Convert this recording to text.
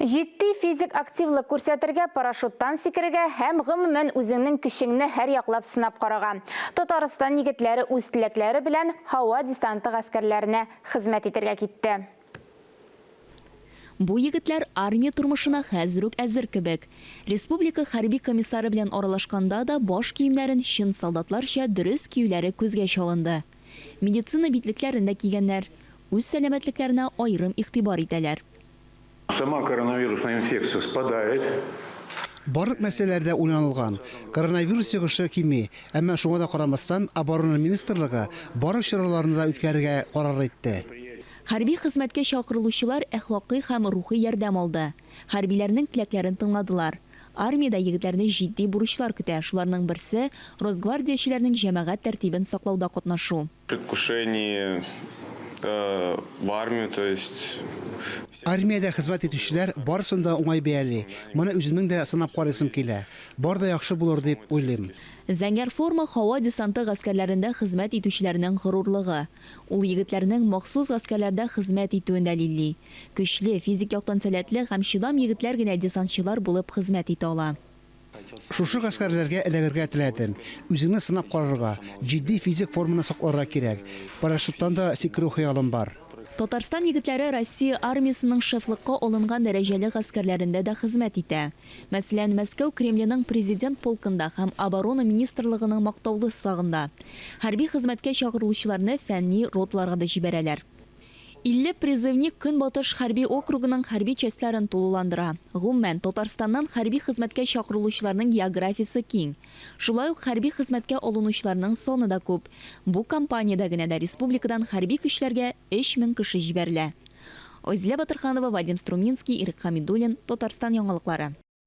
Җитди физик активлык күрсәтергә, парашюттан сикерергә һәм, гомумән, үзеңнең көчеңне һәрьяклап сынап карарга. Татарстан егетләре үз теләкләре белән һава десанты гаскәрләренә хезмәт итәргә китте. Бу егетләр армия тормышына хәзер үк әзер кебек. Республика хәрби комиссары белән аралашканда да баш киемнәрен чын солдатларча дөрес киюләре күзгә чалынды. Медицина битлекләрен дә кигәннәр. Үз сәламәтлекләренә аерым игътибар итәләр. Сама коронавирусная инфекция спадает. Барлык мәсьәләләр дә уйланылган. Коронавирус йогышы кими, әмма шуңа да карамастан, Оборона министрлыгы барлык чараларны да үткәрергә карар итте. Хәрби хезмәткә чакырылучылар әхлакый һәм рухи ярдәм алды. Хәрбиләрнең теләкләрен тыңладылар. Армиядә егетләрне җитди бурычлар көтә, шуларның берсе, росгвардиячеләрнең җәмәгать тәртибен саклауда катнашу. Предвкушении в армию, то есть. Армиядә хезмәт итүчеләр барысын да уңай бәяли. Моны үземнең дә сынап карыйсым килә. Бар да яхшы булыр дип уйлыйм. Зәңгәр форма һава десанты гаскәрләрендә хезмәт итүчеләрнең горурлыгы. Ул егетләрнең махсус гаскәрләрдә хезмәт итүен дәлилли. Көчле, физик яктан сәләтле һәм чыдам егетләр генә десантчылар булып хезмәт итә ала. Шушы гаскәрләргә эләгергә теләдем. Үзеңне сынап карарга, җитди физик форманы сакларга кирәк. Парашюттан да сикерү хыялым бар. Татарстан егетләре Россия армиясенең шефлыкка алынган дәрәҗәле гаскәрләрендә дә хезмәт итә. Мәсәлән, Мәскәү Кремленең Президент полкында һәм Оборона министрлыгының мактаулы сагында. Хәрби хезмәткә чакырылучыларны фәнни роталарга да җибәрәләр. 50 призывник Көнбатыш хәрби округының хәрби частьларын тулыландыра. Гомумән, Татарстаннан хәрби хезмәткә чакырылучыларның географиясе киң. Шулай ук хәрби хезмәткә алынучыларның саны да күп. Бу кампаниядә генә дә республикадан хәрби көчләргә 3000 кеше җибәрелә. Айзилә Батырханова, Вадим Струминский, Ирек Хәмидуллин, Татарстан яңалыклары.